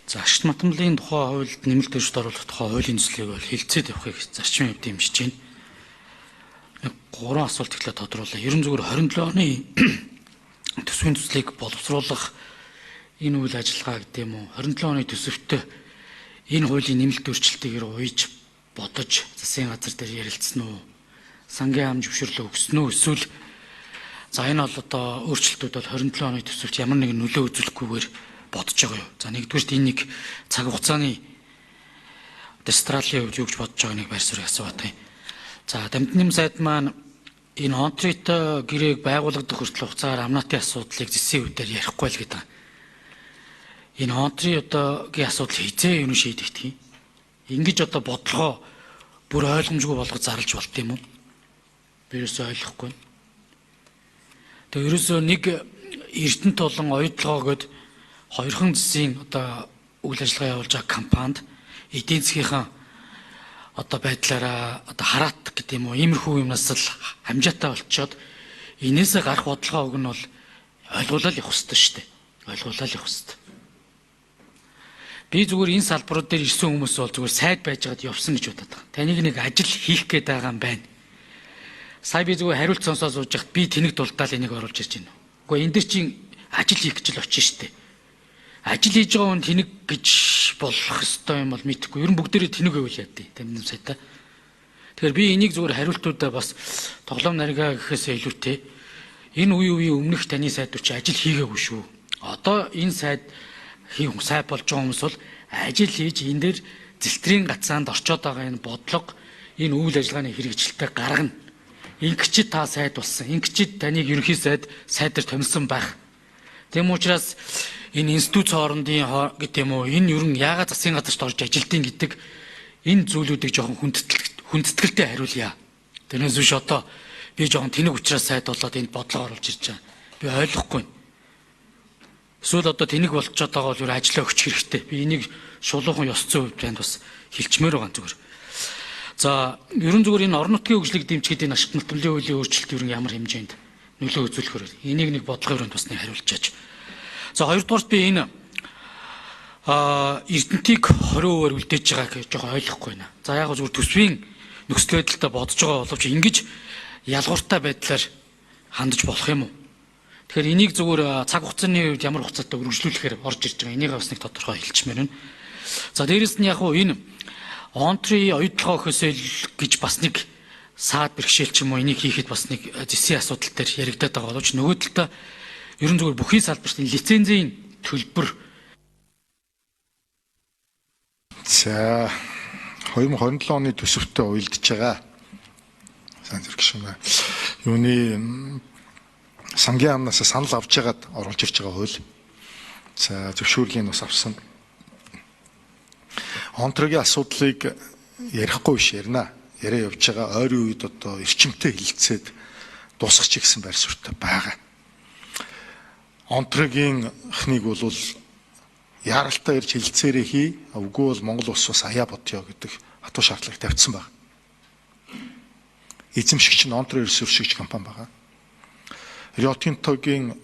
За ашигт матемлын тухай хуульд нэмэлт өөрчлөлт оруулах тухай хуулийн төслийг бол хилцээд явахыг зарчмын хувьд дэмжиж байна. Нэг гурван асуулт эхлээд тодруулаа. Ерөн зүгээр 27 оны төсвийн төслийг боловсруулах энэ үйл ажиллагаа гэдэг юм уу? 27 оны төсөвтөө энэ хуулийн нэмэлт өөрчлөлтийг уяж бодож засгийн газар дээр ярилцсан уу? Сангийн яам зөвшөөрлөө өгсөн үү? Эсвэл за энэ бол одоо өөрчлөлтүүд бол 27 оны төсөвт ямар нэгэн нөлөө үзүүлэхгүйгээр бодож байгаа юу? За нэгдүгüрт энэ нэг цаг хугацааны Австралийн хувьд юу гэж бодож байгааг нэг байр суурийг асууад байна. За Дамдинм сайд маань энэ Онтритой гэрээг байгуулагдах хүртэл хугацаагаар амнатын асуудлыг зэсийн үедээр ярихгүй л гэдэг. Энэ Онтри одоогийн асуудал хизээ юу шийдэгдэх юм? Ингэж одоо бодлогоо бүр ойлгомжгүй болгож зарлж болт юм уу? Би ерөөсөө ойлгохгүй. Тэгээ ерөөсөө нэг Эрдэнэт болон Оюутлогоо гээд хоёрхан зэсийн одоо үйл ажиллагаа явуулж байгаа компанид эдийн засгийнхаа одоо байдлаараа одоо хараат гэдэг юм уу иймэрхүү юмнаас л хамжаатай болчоод энээсээ гарах бодлогоо уг нь бол ойлгуулаад явах хэрэгтэй шүү дээ. Ойлгуулаад явах хэрэгтэй. Би зүгээр энэ салбарууд дээр ирсэн хүмүүс бол зүгээр сайд байж байгаад явсан гэж бодоод байгаа. Таныг нэг ажил хийх гээд байгаа юм байна. Сая би зүгээр хариулт сонсоо сууж байхад би тэнэг дулдаал энийг оруулж ирж байна. Үгүй энэ дэр чинь ажил хийх гэж л очиж штэ. Ажил хийж байгаа хүн тэнэг гэж болох ёстой юм бол мэдэхгүй. Ер нь бүгдээрээ тэнэг байвал яа дий. Тамин сайтай. Тэгэхээр би энийг зүгээр хариултуудаа бас тоглоом нарига гэхээсээ илүүтэй энэ үе үеийн өмнөх таны сайдууд чи ажил хийгээгүй шүү. Одоо энэ сайд хийх сайн болж байгаа хүмүүс бол ажил хийж энэ дээр зэлтрийн гацаанд орчоод байгаа энэ бодлого энэ үйл ажиллагааны хэрэгжилтээ гаргана. Ингэчид та сайд болсон. Ингэчид таныг ерөнхий сайд сайдэр томилсон байх. Тэм учраас энэ институт хоорондын гэдэг юм уу энэ ер нь яагаад засгийн газарт орж ажилтیں гэдэг энэ зүйлүүдийг жоохон хүндэтгэлтэй хариулъя. Тэрнээс биш одоо би жоохон тэнэг учраас сайд болоод энд бодлого оруулж ирж байгаа. Би ойлгохгүй. Эсвэл одоо тэнэг болцоод байгаа бол юу ажиллаа өгчих хэрэгтэй. Би энийг шулуухан ёс зүйн хувьд танд бас хэлчмээр байгаа зүгээр. За ерөн зүгээр энэ орон нутгийн хөгжлийг дэмжихэд энэ ашигт нутгийн хуулийн өөрчлөлт ер нь ямар хэмжээнд нөлөө үзүүлэх вэ? Энийг нэг бодлогын өрөөнд бас нэг хариулчаач. За хоёрдугаарт би энэ Эрдэнтийг 20%-аар үлдээж байгааг жоохон ойлгохгүй байна. За яг зүгээр төсвийн нөхцөл байдалтай бодож байгаа боловч ингэж ялгууртай байдлаар хандаж болох юм уу? Тэгэхээр энийг зүгээр цаг хугацааны үед ямар хугацаатай өргөжлүүлэхээр орж ирж байгаа. Энийг бас нэг тодорхой хэлчмээр байна. За дээрэс нь яг уу энэ Онтри оюутлогоо гэхээсээ гэж бас нэг саад бэрхшээл ч юм уу энийг хийхэд бас нэг зэсийн асуудал дээр яригадаад байгаа боловч нөгөө талдаа ерөн зүгээр бүхий салбарт энэ лицензийн төлбөр. За 2027 оны төсөвтэй уялдж байгаа. Сайн зэрэг шунаа. Юуны сангийн амнаас санал авч байгаад оруулж ирж байгаа хууль. За зөвшөөрлийг бас авсан. Онтрогийн асуудлыг ярихгүй биш ярина. Яриа явж байгаа ойрын үед одоо эрчимтэй хилцээд дуусгачих гэсэн байр суурьтай байгаа. Онтрогийн хнийг бол яаралтай ирж хилцээрээ хий, үгүй бол Монгол улс бас аяа бодъё гэдэг хатуу шаардлагыг тавьчихсан байна. Эзэмшигч нь Онтро ресурсшигч компани байгаа. Рио Тинтогийн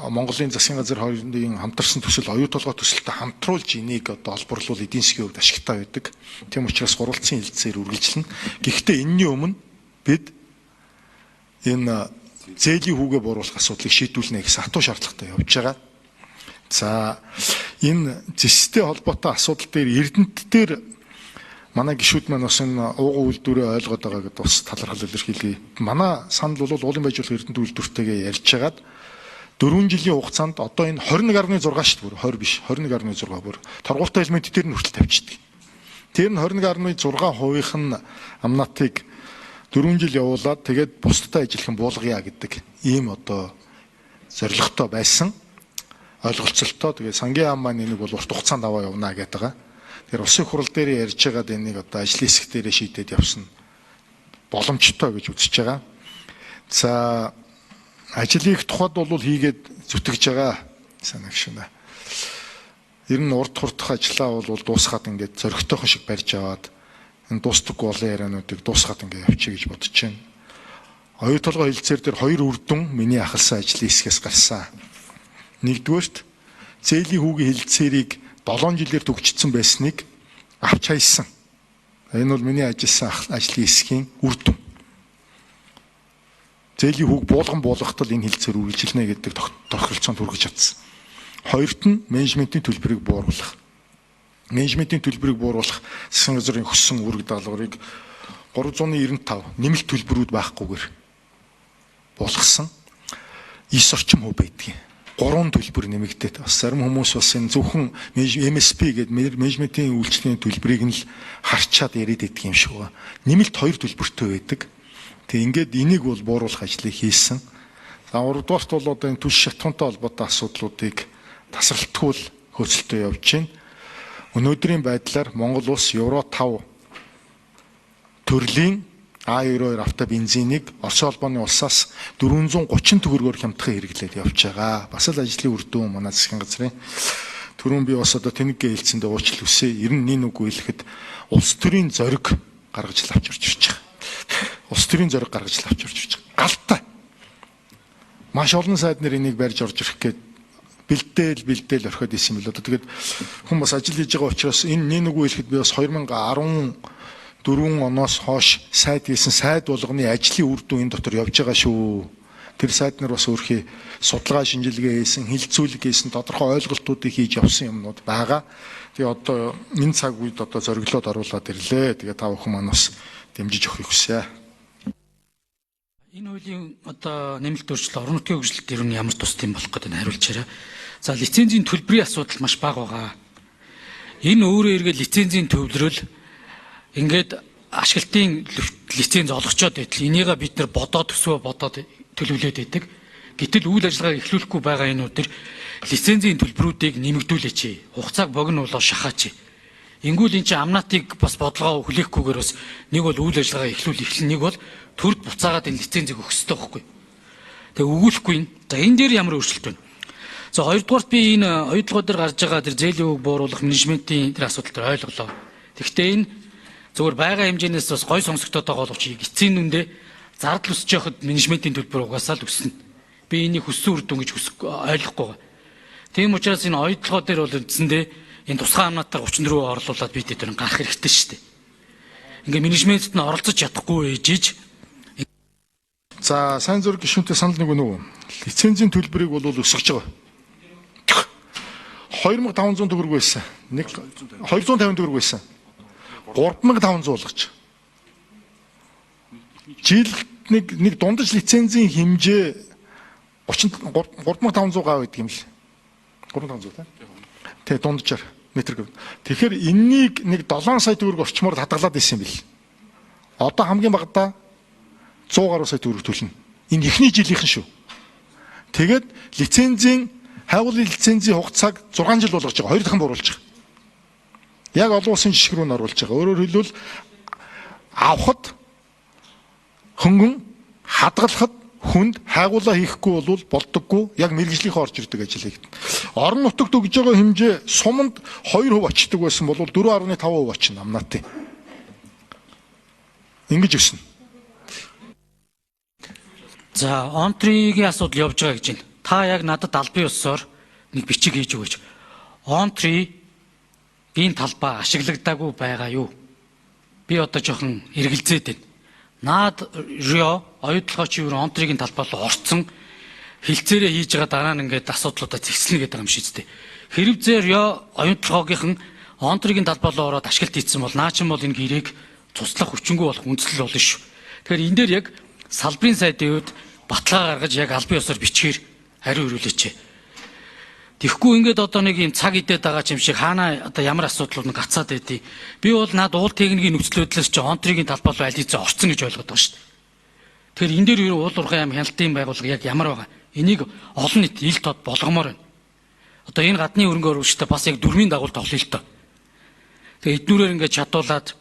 Монголын засгийн газар хоёрын хамтарсан төсөл оюу толгой төсөлтөд хамтруулж энийг одоо олборлуул эдийн засгийн хувьд ашигтай байдаг. Тийм учраас гурвалцсан хилцээр үргэлжлэнэ. Гэхдээ энэний өмнө бид энэ зээлийн хүүгээ бууруулах асуудлыг шийдвүлнэ гэсэн хатуу шаардлагатай явж байгаа. За энэ зэстэй холбоотой асуудал дээр Эрдэнэт дээр манай гишүүд маань бас энэ ууган үйлдвэрээ ойлгоод байгаа гэдээ бас талархал илэрхийлье. Манай санал бол уулын байжуулах Эрдэнэт үйлдвэртэйгээ ярьж хагаад 4 жилийн хугацаанд одоо энэ 21.6 шүү дээ, 20 биш 21.6 бүр торгуултай элемент дээр нь хүртэл тавьчихдаг. Тэр нь 21.6%-ийнх нь амнатыг 4 жил явуулаад тэгээд бусдад ажиллах нь буулгая гэдэг ийм одоо зорилготой байсан ойлголцолтой. Тэгээд сангийн яам маань энийг бол урт хугацаанд аваа явна гэдэг байгаа. Тэгэхээр улсын хурал дээр ярьж байгаад энийг одоо ажлын хэсэг дээрээ шийдээд явсан боломжтой гэж үзэж байгаа. За ажлын их тухайд бол хийгээд зүтгэж байгаа санагшна. Ер нь урд хурдах ажлаа бол дуусгаад ингээд зөрөгтэйхэн шиг барьж аваад энэ дуустдаггүй олон яриануудыг дуусгаад ингээд явчих гэж бодож байна. Оюу толгой хилцээр дээр хоёр үр дүн миний ахалсан ажлын хэсгээс гарсан. Нэгдүгээрт зээлийн хүүгийн хилцээрийг 7 жилээр төгсчихсөн байсныг авч хайсан. Энэ бол миний ажилласан ажлын хэсгийн үр дүн. Зээлийн хүүг буулган буулгахтал энэ хилцээр үргэлжилнэ гэдэг тохиролцоонд хүргэж чадсан. Хоёрт нь менежментийн төлбөрийг бууруулах. Менежментийн төлбөрийг бууруулах засгийн газрын хүссэн үүрэг даалгаврыг 395 нэмэлт төлбөрүүд байхгүйгээр буулгасан. 9 орчим хувь байдгийг. 3 төлбөр нэмэгдээд бас зарим хүмүүс бас энэ зөвхөн MSP гэдэг менежментийн үйлчлэгийн төлбөрийг нь л харчаад яриад байдаг юм шиг байна. Нэмэлт 2 төлбөртэй байдаг. Тэг ингээд энийг бол бууруулах ажлыг хийсэн. За 3 дугаарт бол одоо энэ түлш шатхуунтай холбоотой асуудлуудыг тасралтгүй хөөцөлтөй явж байна. Өнөөдрийн байдлаар Монгол улс Евро 5 төрлийн А92 авто бензинийг Оросын холбооны улсаас 430 төгрөгөөр хямдхан хэрэглээд явж байгаа. Бас л ажлын үр дүн манай засгийн газрын. Түрүүн би бас одоо тэнэггээ хэлсэндээ уучлал хүсье. Ер нь нэг үгүй хэлэхэд улс төрийн зориг гаргаж л авч орж ирж байгаа. Улс төрийн зориг гаргаж л авч орж ирж байгаа. Галтай. Маш олон сайд нар энийг барьж орж ирэх гээд бэлдээл орхиод исэн юм л одоо. Тэгээд хүн бас ажил хийж байгаа учраас энэ нэг үгүй хэлэхэд би бас 2014 оноос хойш сайд хийсэн сайд болгоны ажлын үр дүн энэ дотор явж байгаа шүү. Тэр сайд нар бас өөрхий судалгаа шинжилгээ хийсэн, хилцүүлэг хийсэн, тодорхой ойлголтуудыг хийж явсан юмнууд байгаа. Тэгээ одоо энэ цаг үед одоо зориглоод оруулаад ирлээ. Тэгээ та бүхэн маань бас дэмжиж өгөхийг хүсье. Энэ хуулийн одоо нэмэлт өөрчлөлт орон нутгийн хөгжилд ер нь ямар тус тийм болох гэдэг нь хариулчаарай. За лицензийн төлбөрийн асуудал маш бага байгаа. Энэ өөрөө эргээд лицензийн төвлөрөл ингээд ашиглалтын лиценз олгочоод байтал энийгээ бид нар бодоод төсвөө бодоод төлөвлөөд байдаг. Гэтэл үйл ажиллагааг эхлүүлэхгүй байгаа энэ үдэр лицензийн төлбөрүүдийг нэмэгдүүлээч. Хугацааг богино болоо шахаач. Ингүүл эн чинь амнатыг бас бодлогоо хүлээхгүйгээр бас нэг бол үйл ажиллагаа эхлүүл эхлэн нэг бол төрд буцаагаад энэ лицензийг өгөх ёстой байхгүй. Тэгээ өгүүлэхгүй юм. За энэ дээр ямар өөрчлөлт вэ? За хоёрдугаарт би энэ оюутлогоо дээр гарч байгаа тэр зээлийн үг бууруулах менежментийн тэр асуудал дээр ойлголоо. Тэгэхдээ энэ зөвхөн байгаа хэмжээнээс бас гой сонсогдоод байгаа боловч эцсийн нүндээ зардал өсөж явахад менежментийн төлбөр угаасаа л өснө. Би энийг хүссэн үр дүн гэж ойлгохгүй байгаа. Тийм учраас энэ оюутлогоо дээр бол үндсэндээ энэ тусгай амнатаар 34 орлуулад бид тэр гарах хэрэгтэй шүү дээ. Ингээ менежментэд нь оролцож чадахгүй ээжиж. За сайн зураг гишүүнтэй санал нэг үнэ үү? Лицензийн төлбөрийг бол өсгөж байгаа. 2500 төгрөг байсан. Нэг 250 төгрөг байсан. 3500 болгож. Жил нэг дундаж лицензийн хэмжээ 3500 гав гэдэг юм л. 3500 тийм. Тэ дунджаар метр гэв. Тэгэхээр энэнийг нэг 7 сая төгрөг орчмоор хадгалаад исэн юм бил. Одоо хамгийн багадаа 100 гаруй сая төгрөг төлнө. Энэ эхний жилийнхэн шүү. Тэгээд лицензийн хайгуулын лицензийн хугацааг 6 жил болгож байгаа. 2 дахин бууруулж байгаа. Яг олон улсын жишг рүү н оруулж байгаа. Өөрөөр хэлбэл авахд хөнгөн, хадгалахад хүнд, хайгуулаа хийхгүй бол болдоггүй, яг мэрэгжлийнхээ орж ирдэг ажил хийгдэн. Орон нутагт өгж байгаа хэмжээ суманд 2% очдог байсан бол 4.5% очно амнаатын. Ингэж өснө. За онтригийн асуудал явж байгаа гэж байна. Та яг надад албан ёсоор нэг бичиг хийж өгөөч. Онтригийн талбай ашиглагдаагүй байгаа юу? Би одоо жоохон эргэлзээд байна. Наад Рио оюутлогоо чи юу онтригийн талбай руу орцсон хилцээрээ хийж байгаа дараа нь ингээд асуудлуудаа зэгцлэнэ гэдэг юм шиг үстэй. Хэрвээ Рио оюутлогоогийнхан онтригийн талбай руу ороод ашиглалт хийсэн бол наа чин бол энэ гэрээг цуслах хүчингү болох үндслэл болно шүү. Тэгэхээр энэ дээр яг салбарын сайдын хувьд баталгаа гаргаж яг албан ёсоор бичгээр хариу ирүүлээч. Тэгэхгүй ингээд одоо нэг юм цаг идээд байгаа юм шиг хаана одоо ямар асуудлууд нь гацаад байдیں۔ Би бол над уул техникийн нөхцөл байдлаас чи онтригийн талбай руу аль хэзээ орцсон гэж ойлгоод байгаа шүү дээ. Тэгэхээр энэ дээр юу уул уурхай ам хяналтын байгууллага яг ямар байгаа? Энийг олон нийт ил тод болгомоор байна. Одоо энэ гадны хөрөнгө оруулагчтай бас яг дүрмийн дагуу тоглоё л доо. Тэгээ эднүүрээр ингээд чадуулаад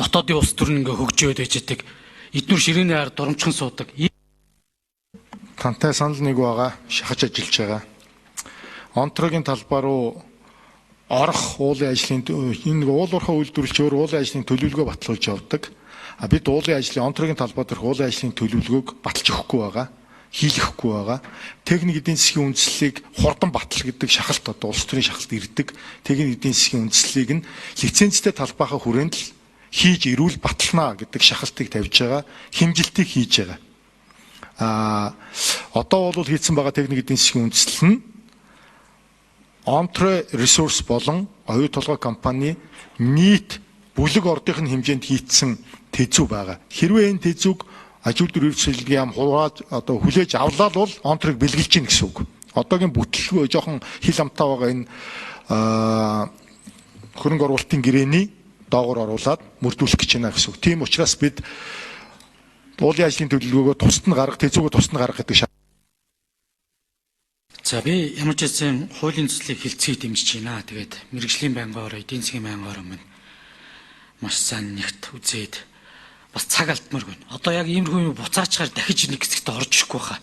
дотоодын улс төр нь ингээд хөгжөөд байж идэг. Эднүр ширээний ард дурамчхан суудаг. Тантай санал нэг байгаа, шахаж ажиллаж байгаа. Онтрогийн талбай руу орох уулын ажлын энэ нэг уул уурхай үйлдвэрлэгч өөр уулын ажлын төлөвлөгөө батлуулж явдаг. А бид уулын ажлын онтрогийн талбай дээрх уулын ажлын төлөвлөгөөг баталж өгөхгүй байгаа. хийлгэхгүй байгаа. Техник эдийн засгийн үндслийг хурдан батал гэдэг шахалт одоо улс төрийн шахалт ирдэг. Техник эдийн засгийн үндслийг нь лицензтэй талбайхаа хүрээнд л хийж ирүүл баталнаа гэдэг шахалтыг тавьж байгаа, хэмжилтийг хийж байгаа. Одоо бол хийцэн байгаа техник эдийн засгийн үндслэл нь Entrée Resource болон оюу толгой компани нийт бүлэг ордын хэмжээнд хийцэн тэзүү байгаа. Хэрвээ энэ тэзүүг аж үйлдвэр үйлчилгээний яам хувааж одоо хүлээж авлаа бол Entrée-г бэлгэлж гин гэсэн үг. Одоогийн бүтлгүй жоохон хил амтаа байгаа энэ хөрөнгө оруулалтын гэрээний доогоор оруулаад мөрдүүлэх гэж байна гэсэн үг. Тийм учраас бид уулын ажлын төлөвлөгөөгөө тусад нь гаргах, тэзүүгөө тусад нь гаргах гэдэг. За би ямар ч байсан хуулийн төслийг хилцгийг дэмжиж байна. Тэгээд мэргэжлийн байнгоор, эдийн засгийн байнгоор минь маш сайн нэгт үзээд бас цаг алдмаар байна. Одоо яг иймэрхүү юм буцаачаар дахиж нэг хэсэгт орж ирэхгүй хаа.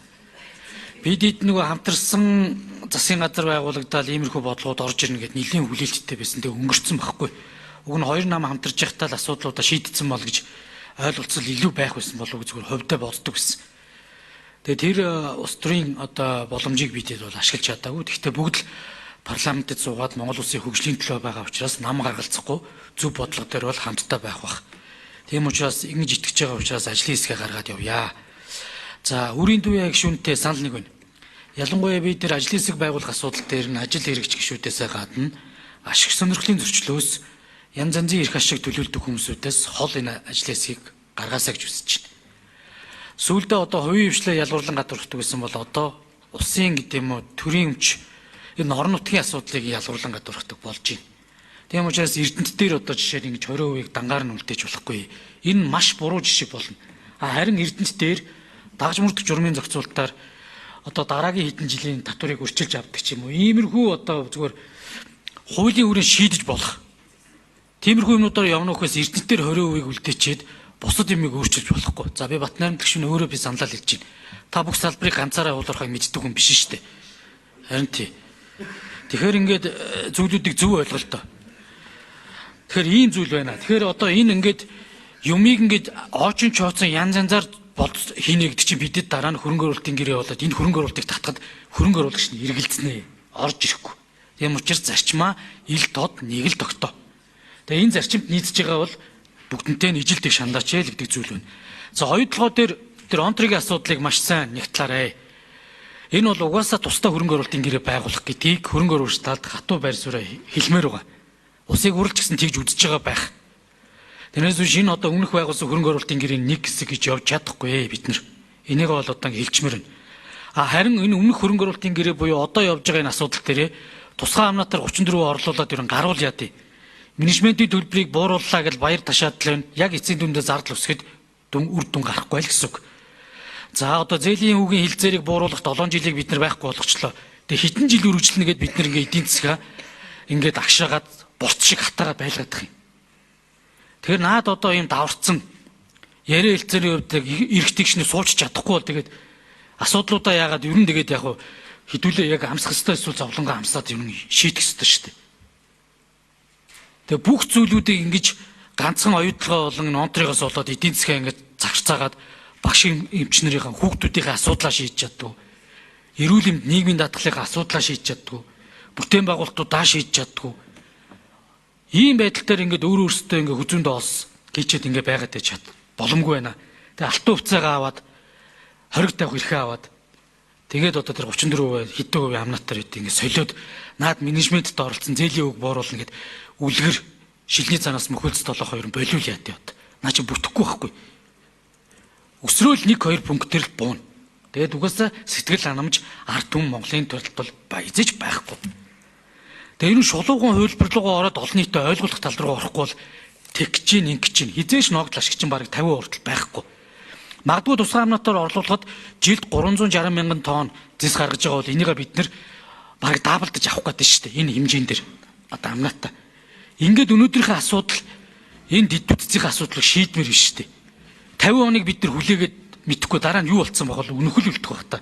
Бид эд нөгөө хамтарсан засгийн газар байгуулагдаад иймэрхүү бодлогод орж ирнэ гэд нэлийн хүлээлттэй байсан. Тэгээ өнгөрцөн байхгүй. Уг нь хоёр нам хамтарч явахтаа л асуудлуудаа шийдсэн бол гэж ойлголцол илүү байх байсан болов уу зүгээр хувьдаа боддог байсан. Тэгээ тэр улс төрийн одоо боломжийг бид хэд бол ашиглаж чадаагүй. Гэхдээ бүгд л парламентэд суугаад Монгол улсын хөгжлийн төлөө байгаа учраас нам гаргалцахгүй зөв бодлого дээр бол хамтдаа байх бах. Тийм учраас ингэж итгэж байгаа учраас ажлын хэсгээ гаргаад явъя. За үрийн дүү гишүүнтэй санал нэг байна. Ялангуяа бид тэр ажлын хэсэг байгуулах асуудал дээр нь ажил хэрэгч гишүүдээсээ гадна ашиг сонирхлын зөрчлөөс янз янзын эрх ашиг төлөөлдөг хүмүүсүүдээс хол энэ ажлын хэсгийг гаргаасаа гэж хүсэж байна. Сүүлдээ одоо хувийн хвшлээ ялгуурлан гадуурхдаг гэсэн бол одоо улсын гэдэг юм уу төрийн өмч энэ орон нутгийн асуудлыг ялгуурлан гадуурхдаг болж байна. Тийм учраас Эрдэнэт дээр одоо жишээ нь ингэж 20%-ийг дангаар нь үлдээж болохгүй. Энэ маш буруу жишээ болно. Харин Эрдэнэт дээр дагж мөрдөх журмын зохицуултаар одоо дараагийн хэдэн жилийн татварыг өрчилж авдаг ч юм уу. Иймэрхүү одоо зүгээр хуулийн үрийн шийдэж болох. Тиймэрхүү юмнуудаар явна гэхээс Эрдэнэт дээр 20%-ийг үлдээчээд бусад юмыг өөрчилж болохгүй. За би Батнайрмаг гишүүн өөрөө би саналаа хэлж байна. Та бүх салбарыг ганцаараа хуулуурхайг мэддэг хүн биш шүү дээ. Харин тий. Тэгэхээр ингээд зүйлүүдийг зөв ойлголтоо. Тэгэхээр ийм зүйл байна. Тэгэхээр одоо энэ ингээд юмыг ингээд оочон чооцон янз янзаар хийнэ гэдэг чинь бидэд дараа нь хөрөнгө оруулалтын гэрээ болоод энэ хөрөнгө оруулалтыг татхад хөрөнгө оруулагч нь эргэлзнэ. Орж ирэхгүй. Тийм учраас зарчмаа ил тод нэг л тогтоо. Тэгээ энэ зарчимд нийцэж байгаа бол бүгдэнтэй нь ижилдэг шандаач ээ л гэдэг зүйл байна. За хоёр толгой дээр тэр Онтригийн асуудлыг маш сайн нэгтлаарэ. Энэ бол угаасаа тусдаа хөрөнгө оруулалтын гэрээ байгуулах гэдгийг хөрөнгө оруулагч талд хатуу байр сууриа хэлмээр байгаа. Усыг үрэлж гисэн тэгж үзэж байгаа байх. Тэрнээс биш энэ одоо өмнөх байгуулсан хөрөнгө оруулалтын гэрээний нэг хэсэг гэж явж чадахгүй бид нар. Энийг бол одоо хэлчмээр байна. Харин энэ өмнөх хөрөнгө оруулалтын гэрээ буюу одоо явж байгаа энэ асуудал дээрээ тусгай амнатаар 34 орлуулад ерөн гаруул яа дий. Менежментийн төлбөрийг буурууллаа гэж баяр ташаад л байна. Яг эцсийн дүндээ зардал өсгөхөд үр дүн гарахгүй л гэсэн үг. За одоо зээлийн хүүгийн хилцээрийг бууруулах 7 жилийг бид нар байхгүй болгочлоо. Тэгээ хэдэн жил үргэлжлэнэ гэд бид нар ингээ эдийн засгаа ингээд агшаагаад бурц шиг хатаараа байлгаад байгаа юм. Тэгэхээр наад одоо ийм даварцсан яриа хэлцээний хувьд эрх тэгшний сууч чадахгүй бол тэгээд асуудлуудаа яагаад ер нь тэгээд яг хэдүүлээ яг амсах ёстой эсвэл зовлонгоо амсаад ер нь шийдэх ёстой шүү дээ. Тэгээ бүх зүйлүүдийг ингэж ганцхан оюутлогоо болон Онтригоос болоод эдийн засгаа ингэж загшцаагаад багш эмч нарынхаа хүүхдүүдийнхээ асуудлаа шийдэж чаддгүй. Эрүүл мэнд нийгмийн даатгалынхаа асуудлаа шийдэж чаддгүй. Бүтээн байгуулалтуудаа шийдэж чаддгүй. Ийм байдал дээр ингээд өөр өөрсдөө ингээд хүзүүндээ олс гिचээд ингээд байгаад байж чад боломгүй байна. Тэгээ алтан хувцаагаа аваад хориг тавих эрхээ аваад тэгээд одоо тэр 34% хэдэн хувийн амнатаар хэд ингээд солиод наад менежментд оролцсон зээлийн үг бууруулна гэд үлгэр шилний цанаас мөхөлц 7-2 болиул яа тий бод. Наа чи бүтэхгүй байхгүй. Өсрөөл 1 2 пунктээр л бууна. Тэгээд угаасаа сэтгэл ханамж ард түмэн Монголын төрөлд бол эзэж байхгүй. Тэгээ энэ шулуухан хувилбар руугаа ороод олон нийтэд ойлгуулах тал руу орохгүй бол тэгж чинь ингэж чинь хизээш ногдол ашиг чинь бараг 50% хүртэл байхгүй. Магадгүй тусгай амнатаар орлуулахад жилд 360 мянган тонн зэс гаргаж байгаа бол энийгээ бид нэр бараг даблдаж авах гэдэг шүү дээ. Энэ хэмжээн дээр одоо амнатаа. Ингээд өнөөдрийнхөө асуудал энэ дэд бүтцийн асуудлыг шийдмээр биш шүү дээ. 50 оныг бид нар хүлээгээд мэдхгүй дараа нь юу болцсон байх бол үнэхэл үлдэх байх та.